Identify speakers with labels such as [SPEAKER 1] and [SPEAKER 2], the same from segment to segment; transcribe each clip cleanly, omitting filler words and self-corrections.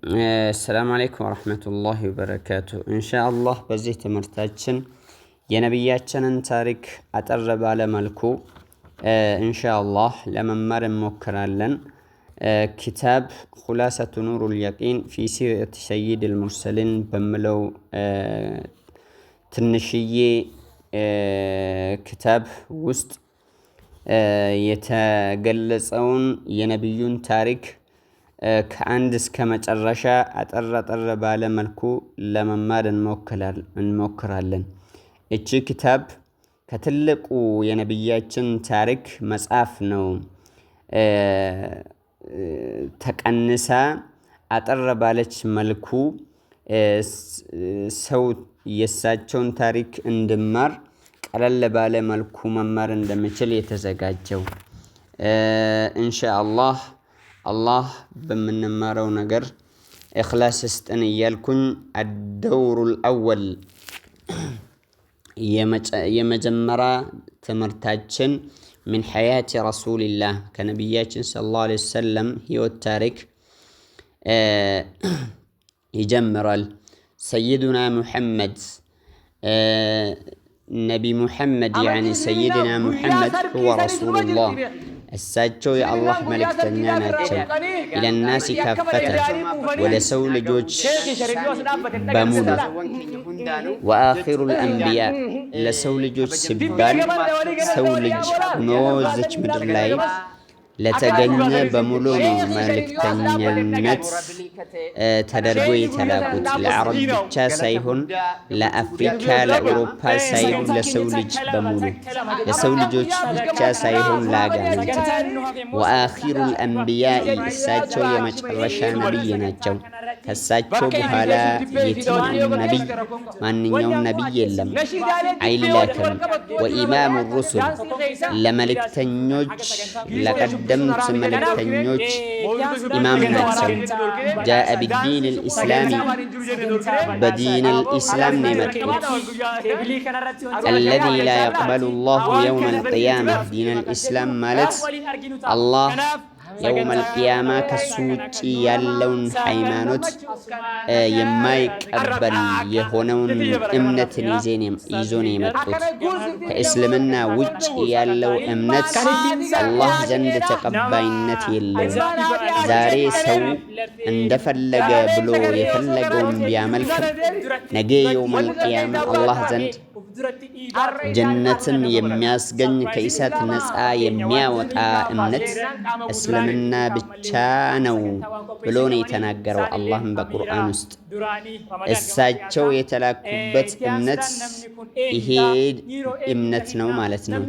[SPEAKER 1] السلام عليكم ورحمة الله وبركاته። ኢንሻአላህ በዚህ ትምህርታችን የነቢያችንን ታሪክ አጠር ባለ መልኩ ኢንሻአላህ ለመማር እንሞክራለን። ኪታብ خلاصة نور اليقين في سيرة سيد المرسلين በሚለው ትንሽዬ ክታብ ውስጥ የተገለጸውን የነቢዩን ታሪክ ከአንድ እስከ መጨረሻ አጠር አጠር ባለ መልኩ ለመማር እንሞክራለን። እቺ ክታብ ከትልቁ የነቢያችን ታሪክ መጽሐፍ ነው ተቀንሳ አጠር ባለች መልኩ ሰው የእሳቸውን ታሪክ እንድማር ቀለል ባለ መልኩ መማር እንደምችል የተዘጋጀው። ኢንሻአላህ አላህ በምንማረው ነገር ኢኽላስ ስጥን እያልኩኝ الدور الأول የመጀመሪያ ትምህርታችን من حياة رسول الله ከነቢያችን صلى الله عليه وسلم ህይወት ታሪክ ይጀምራል። سيدنا محمد ነቢ ሙሐመድ يعني
[SPEAKER 2] Amantii islaaminaa
[SPEAKER 1] سيدنا
[SPEAKER 2] guyyaa
[SPEAKER 1] ሙሐመድ
[SPEAKER 2] sarkii
[SPEAKER 1] هو
[SPEAKER 2] sanitu
[SPEAKER 1] رسول
[SPEAKER 2] dura jirti
[SPEAKER 1] الله
[SPEAKER 2] beeka.
[SPEAKER 1] እሳቸው የአላህ
[SPEAKER 2] Islaaminaan guyyaa
[SPEAKER 1] መልእክተኛ
[SPEAKER 2] sarkiidhaaf irraa
[SPEAKER 1] ናቸው።
[SPEAKER 2] buqqanii
[SPEAKER 1] إلى الناس
[SPEAKER 2] yakka malee
[SPEAKER 1] كافة
[SPEAKER 2] gaarii buufanii
[SPEAKER 1] ወደ ሰው ልጆች
[SPEAKER 2] sheekii shariifii as dhaabbate hin
[SPEAKER 1] በሙሉ
[SPEAKER 2] dhagarsiisa.
[SPEAKER 1] وآخر الأنبياء ለሰው ልጆች
[SPEAKER 2] Dibbee
[SPEAKER 1] ሲባል
[SPEAKER 2] gaman walii gaman
[SPEAKER 1] ሰው
[SPEAKER 2] walii
[SPEAKER 1] ልጅ
[SPEAKER 2] yaa boolaa
[SPEAKER 1] ሆኖ እዚች ምድር ላይ
[SPEAKER 2] gamas
[SPEAKER 1] ለተገኘ በሙሉ ነው መልእክተኛነት ተደርጎ የተላኩት። ለአረብ ብቻ ሳይሆን ለአፍሪካ፣ ለአውሮፓ ሳይሆን ለሰው ልጅ በሙሉ ለሰው ልጆች ብቻ ሳይሆን ለአጋንንት። ወአኺሩ ልአንቢያኢ እሳቸው የመጨረሻ ነቢይ ናቸው። ከእሳቸው በኋላ የትኛውም ነቢይ ማንኛውም ነቢይ የለም አይላክም። ወኢማሙ ሩሱል ለመልእክተኞች ለቀደምት መልእክተኞች ኢማም ናቸው። جاء بدين الإسلام በ دين الإسلام ነው የመጡት። الذي لا يقبل الله يوم القيامة دين الإسلام ማለት አላህ يوم القيامة ከሱ ውጭ ያለውን ሃይማኖት የማይቀበል የሆነውን እምነትን ይዞ ነው የመጡት። ከእስልምና ውጭ ያለው እምነት አላህ ዘንድ ተቀባይነት የለውም። ዛሬ ሰው እንደፈለገ ብሎ የፈለገውን ቢያመልክም ነገ يوم القيامة አላህ ዘንድ ጀነትን የሚያስገኝ ከእሳት ነፃ የሚያወጣ እምነት እስልምና ብቻ ነው ብሎ ነው የተናገረው አላህም በቁርአን ውስጥ። እሳቸው የተላኩበት እምነት ይሄ እምነት ነው ማለት ነው።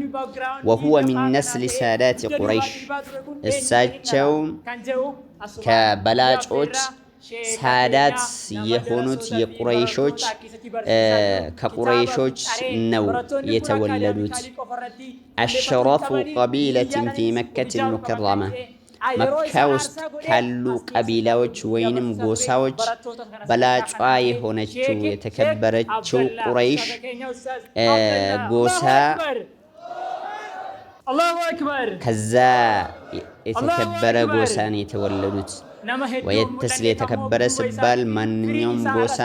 [SPEAKER 1] وهو من نسل سادات قريش እሳቸው ከበላጮች ሳዳት የሆኑት የቁረይሾች ከቁረይሾች ነው የተወለዱት። أشرف قبيلة في مكة المكرمة መካ ውስጥ ካሉ ቀቢላዎች ወይንም ጎሳዎች በላጯ የሆነችው የተከበረችው ቁረይሽ ጎሳ ከዛ የተከበረ ጎሳን የተወለዱት። ወየተስል የተከበረ ሲባል ማንኛውም ጎሳ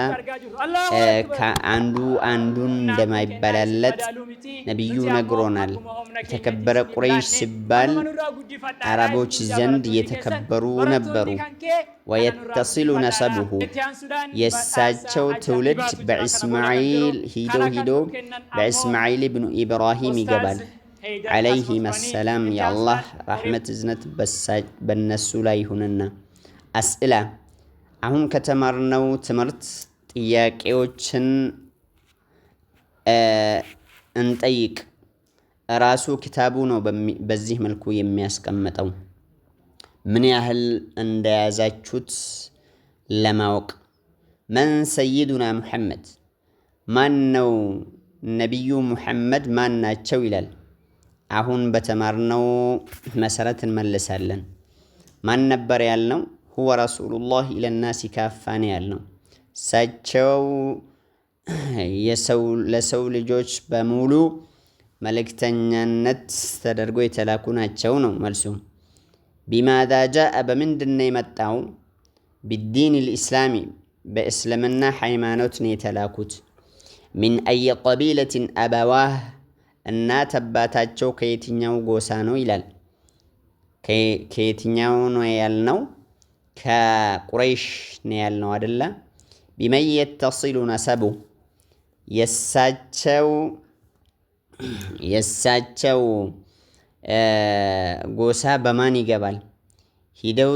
[SPEAKER 1] ከአንዱ አንዱን እንደማይበላለጥ ነቢዩ ነግሮናል። የተከበረ ቁረይሽ ሲባል አረቦች ዘንድ የተከበሩ ነበሩ። ወየተሲሉ ነሰብሁ የእሳቸው ትውልድ በእስማዒል ሂዶ ሂዶ በእስማዒል ብኑ ኢብራሂም ይገባል። ዓለይሂም አሰላም የአላህ ራሕመት እዝነት በነሱ ላይ ይሁንና። አስእላ አሁን ከተማርነው ትምህርት ጥያቄዎችን እንጠይቅ። ራሱ ክታቡ ነው በዚህ መልኩ የሚያስቀምጠው ምን ያህል እንደያዛችሁት ለማወቅ። መን ሰይዱና ሙሐመድ ማን ነው ነቢዩ ሙሐመድ ማን ናቸው ይላል። አሁን በተማርነው መሰረት እንመልሳለን። ማን ነበር ያልነው? ሁወ ረሱሉላህ ኢለናሲ ካፋ ነው ያልነው። እሳቸው ለሰው ልጆች በሙሉ መልእክተኛነት ተደርጎ የተላኩ ናቸው ነው መልሱ። ቢማዛ ጃአ በምንድን ነው የመጣው? بالدين الإسلامي በእስልምና ሃይማኖት ነው የተላኩት። من أي قبيلة أبواه እናት አባታቸው ከየትኛው ጎሳ ነው ይላል። ከየትኛው ነው ያልነው? ከቁረይሽ ነው ያልነው አደለ? بمن يتصل نسبه የሳቸው ጎሳ በማን ይገባል? ሂደው